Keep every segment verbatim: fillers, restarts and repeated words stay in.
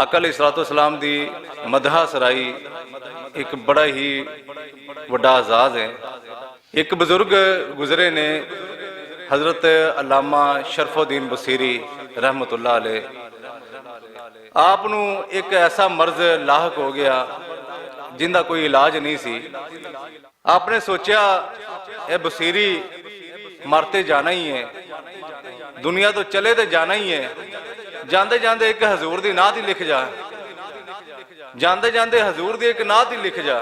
اقل اسرات اسلام دی مدح سرائی ایک بڑا ہی وڈا اعزاز ہے۔ ایک بزرگ گزرے نے، حضرت علامہ شرف الدین بصیری رحمت اللہ علیہ، آپ نوں ایک ایسا مرض لاحق ہو گیا جن دا کوئی علاج نہیں سی۔ آپ نے سوچیا، اے بصیری، مر تے جانا ہی ہے، دنیا تو چلے تے جانا ہی ہے۔ جاندے جاندے ایک حضور دی نعت ہی لکھ جا، جاندے جاندے حضور دی ایک نعت ہی لکھ جا۔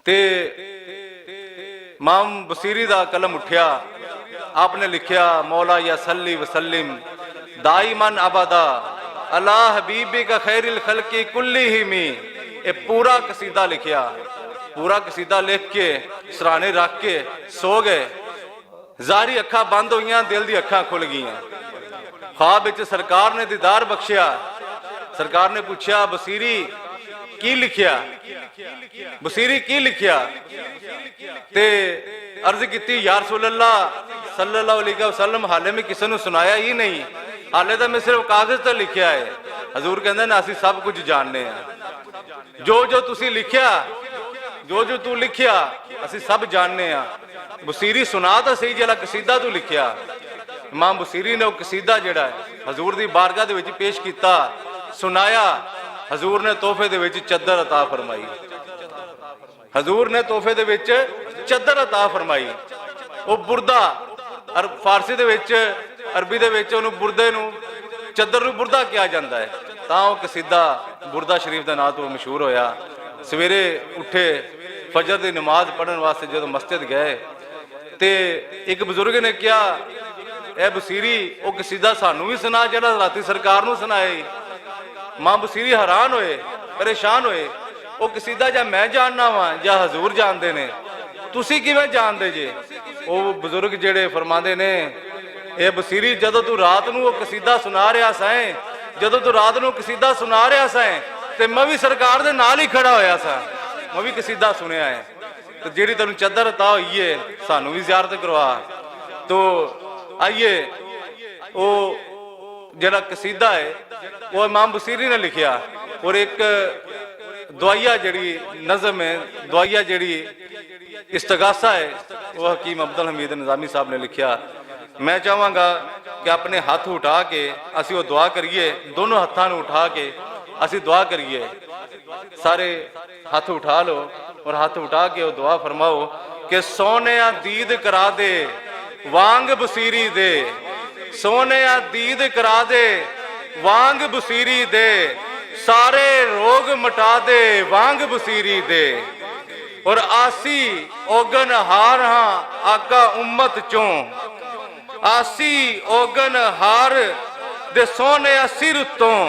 تے امام بصیری دا قلم اٹھیا، آپ نے لکھیا، مولا یا صلی وسلم دائماً ابدا اللہ حبیبی کا خیر الخلق کلی ہی می۔ اے پورا قصیدہ لکھیا، پورا قصیدہ لکھ کے سرانے رکھ کے سو گئے۔ ظاہری اکھاں بند ہوئیاں، دل دی اکھاں کھل گئیاں۔ خواب وچ سرکار نے دیدار بخشیا۔ سرکار نے پوچھیا، بصیری، کی لکھیا؟ بصیری کی لکھیا؟ تے عرض کیتی، یا رسول اللہ صلی اللہ علیہ وسلم، حالے میں کسے نوں سنایا ہی نہیں، حالے تاں میں صرف کاغذ تے لکھیا ہے۔ حضور کہندے نے، اسی سب کچھ جاننے ہیں۔ جو جو تسی لکھیا، جو جو تو لکھیا، اسی سب جاننے ہاں۔ بصیری، سنا تاں صحیح جڑا قصیدہ تو لکھیا۔ امام بصیری نے وہ قصیدہ جڑا ہے حضور دی بارگاہ دے وچ پیش کیتا، سنایا۔ حضور نے تحفے دے وچ چادر عطا فرمائی۔ حضور نے تحفے دے وچ چادر عطا فرمائی۔ وہ بردہ، عرب، فارسی دے وچ، عربی دے وچ انہوں بردے نوں، چادر نوں بردہ کہا جاندا ہے۔ تاں وہ قصیدہ بردہ شریف دے ناں تو مشہور ہویا۔ سویرے اٹھے، فجر دی نماز پڑھن واسطے جدوں مسجد گئے تے ایک بزرگ نے کہا، اے بصیری، وہ قصیدہ سانوں بھی سنا جڑا راتی سرکار نوں سنائے۔ ماں بصیری حیران ہوئے، پریشان ہوئے۔ وہ قصیدہ جا میں جاننا واں، جا حضور جاندے نے، تسی کیویں جاندے جے؟ وہ بزرگ جڑے فرماندے نے، اے بصیری، جدوں تو رات نوں وہ قصیدہ سنا رہیا سائیں، جدوں تو رات نوں قصیدہ سنا رہیا سائیں، تے میں بھی سرکار دے نال ہی کھڑا ہویا سا، میں بھی قصیدہ سنیا ہے۔ تے جیڑی تینوں چادر عطا ہوئی ہے، سانوں بھی زیارت کروا۔ تو آئیے، او جڑا قصیدہ ہے، وہ امام بصیری نے لکھیا، اور ایک دعائیہ جڑی نظم ہے، دعائیہ جڑی استغاثہ ہے، وہ حکیم عبد الحمید نظامی صاحب نے لکھیا۔ میں چاہواں گا کہ اپنے ہاتھ اٹھا کے اسی وہ دعا کریے، دونوں ہاتھاں نوں اٹھا کے اسی دعا کریے۔ سارے ہاتھ اٹھا لو اور ہاتھ اٹھا کے وہ دعا فرماؤ کہ سونیا دید کرا دے وانگ بصیری دے، سونیا دید کرا دے وانگ بصیری دے، سارے روگ مٹا دے وانگ بصیری دے۔ اور آسی اوگن ہار ہاں آقا امت چوں، آسی اوگن ہار دے سونیا سر اتوں،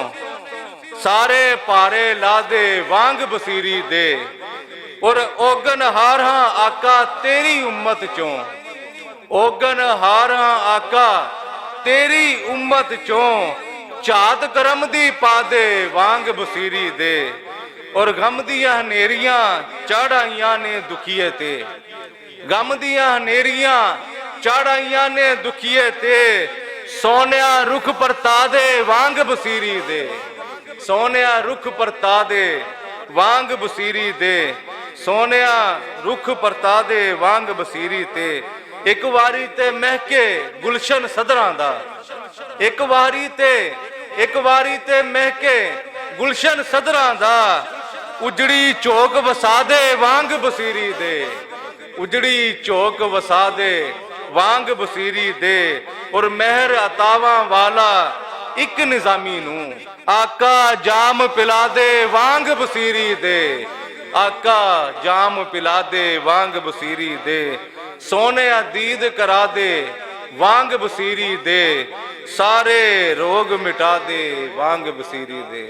سارے پارے لا دے وانگ بصیری دے۔ اور اوگن ہار ہاں آقا تیری امت چوں، اوگن ہار ہاں آقا تیری امت چوں، چات کرم دی پا دے وانگ بصیری دے۔ اور غم دیاں ہنیریاں چڑھ آئیاں نے دکھیے تے، غم دیاں ہنیریاں چڑھ آئیاں نے دکھیے تے، سونیا رخ پرتا دے وانگ بصیری دے، سونیا رخ پرتا دے وانگ بصیری دے، سونیا رخ پرتا دے وانگ بصیری تے۔ ایک واری تے مہکے گلشن صدراں دا، ایک واری تے، ایک واری تے مہکے گلشن صدراں دا، اجڑی چوک وسا دے وانگ بصیری دے، اجڑی چوک وسا دے وانگ بصیری دے۔ اور مہر عطاواں والا اک نظامی نوں، آقا جام پلا دے وانگ بصیری دے، آقا جام پلا دے وانگ بصیری دے، سونیا دید کرا دے وانگ بصیری دے، سارے روگ مٹا دے وانگ بصیری دے۔